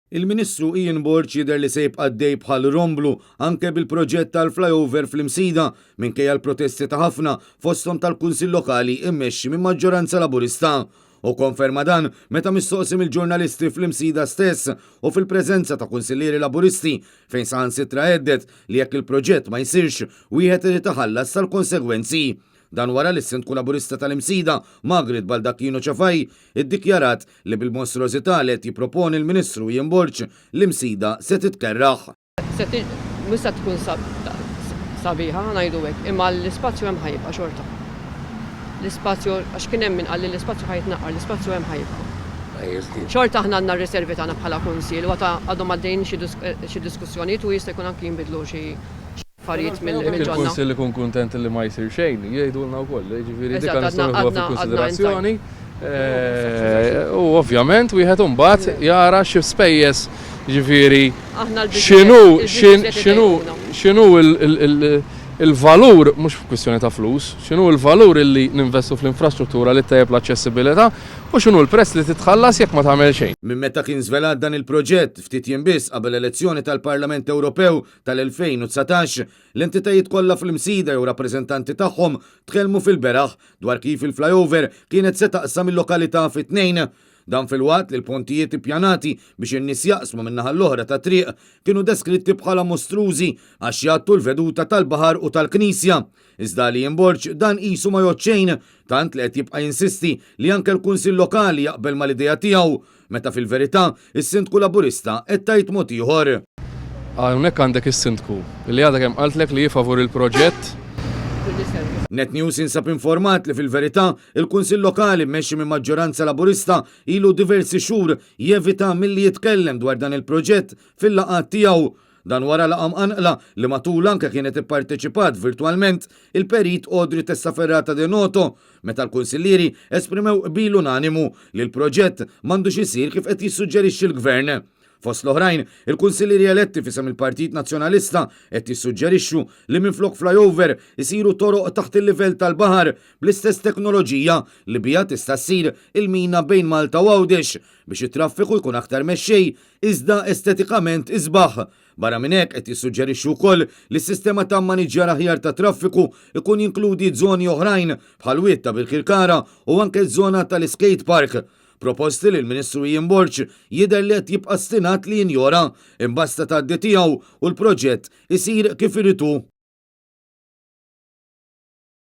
Il-Ministru Ian Borg jidher li se jibqa' għaddej bħal romblu anke bil-proġett tal-flyover fl-Imsida minkejja l-protesti ta' ħafna fosthom tal-Kunsill Lokali immexxi minn maġġoranza Laburista. Hu kkonferma dan meta mistoqsi mill-ġurnalisti fl-Imsida stess u fil-preżenza ta' kunsillieri Laburisti fejn saħansitra hedded li jekk il-proġett ma jsirx wieħed irid iħallas tal-konsegwenzi. Dan wara li s-Sindku Laburista tal-Imsida, Margaret Baldacchino Cefai, iddikjarat li bil-mostruożità li qed jipproponi l-Ministru Ian Borg, l-Imsida se titkerrah. Se mhux se tkun sabiħa, ħa ngħidu hekk, imma l-ispazju hemm ħa jibqa' xorta. L-ispazju, għax kien hemm min qal li l-ispazju ħa jitnaqqar, l-ispazju hemm ħa jibqa'. Xorta aħna għandna r-riservi tagħna bħala Kunsill u għadhom għaddejjin xi diskussjonijiet u jista' jkun anki jinbidlu xi affarijiet mill-ġonna. Jekk il-Kunsill ikun kuntent li ma jsir xejn, jgħidulna wkoll, jiġifieri dik nistgħu nieħduha fil-konsiderazzjoni. U ovvjament wieħed imbagħad jara xi spejjeż jiġifieri x'inhu x'inhu x'inhu il-valur mhux kwistjoni ta' flus, x'inhu l-valur illi ninvestu fl-infrastruttura li ttejjeb l-aċċessibilità u x'inhu l-prezz li titħallas jekk ma tagħmel xejn. Minn meta kien żvelat dan il-proġett, ftit jiem biss qabel l-elezzjoni tal-Parlament Ewropew tal-2019, l-entitajiet kollha fl-Imsida jew rappreżentanti tagħhom tkellmu fil-beraħ dwar kif il-flyover kienet se taqsam il-lokalità fi tnejn. Dan filwaqt li l-pontijiet ippjanati biex in-nies jaqsmu min-naħa l-oħra tat-triq kienu deskritti bħala mostrużi għax jgħattu l-veduta tal-baħar u tal-knisja. Iżda għal Ian Borg dan qisu ma jgħodd xejn, tant li qed jibqa' jinsisti li anke l-Kunsill Lokali jaqbel mal-idea tiegħu, meta fil-verità s-Sindku Laburista qed tgħid mod ieħor. Hawnhekk għandek is-Sindku li għadha kemm qaltlek li hi favur il-proġett. Net News jinsab informat li fil-verità il-Kunsill Lokali mmexxi minn maġġoranza Laburista ilu diversi xhur jevita milli jitkellem dwar dan il-proġett fil-laqgħat tiegħu. Dan wara laqgħa mqanqla li matulha anke kienet ipparteċipat virtwalment il-Perit Audrey Testaferrata de Noto, meta l-kunsillieri esprimew qbil unanimu li l-proġett m'għandux isir kif qed jissuġġerixxi l-Gvern. Fost l-oħrajn, il-kunsillieri eletti f'isem il-Partit Nazzjonalista qed jissuġġerixxu li minflok flyover isiru toroq taħt il-livell tal-baħar bl-istess teknoloġija li biha tista' ssir il-mina bejn Malta u Għawdex biex it-traffiku jkun aktar mexxej iżda estetikament isbaħ. Barra minn hekk qed jissuġġerixxu wkoll li s-sistema ta' mmaniġġjar aħjar tat-traffiku jkun jinkludi żoni oħrajn bħall-Wied ta' Birkirkara u anke ż-żona tal-iskate park. Proposti li l-Ministru Ian Borg jidher li qed jibqa' stinat li jinjora, imbasta tgħaddi tiegħu u l-proġett isir kif irid hu.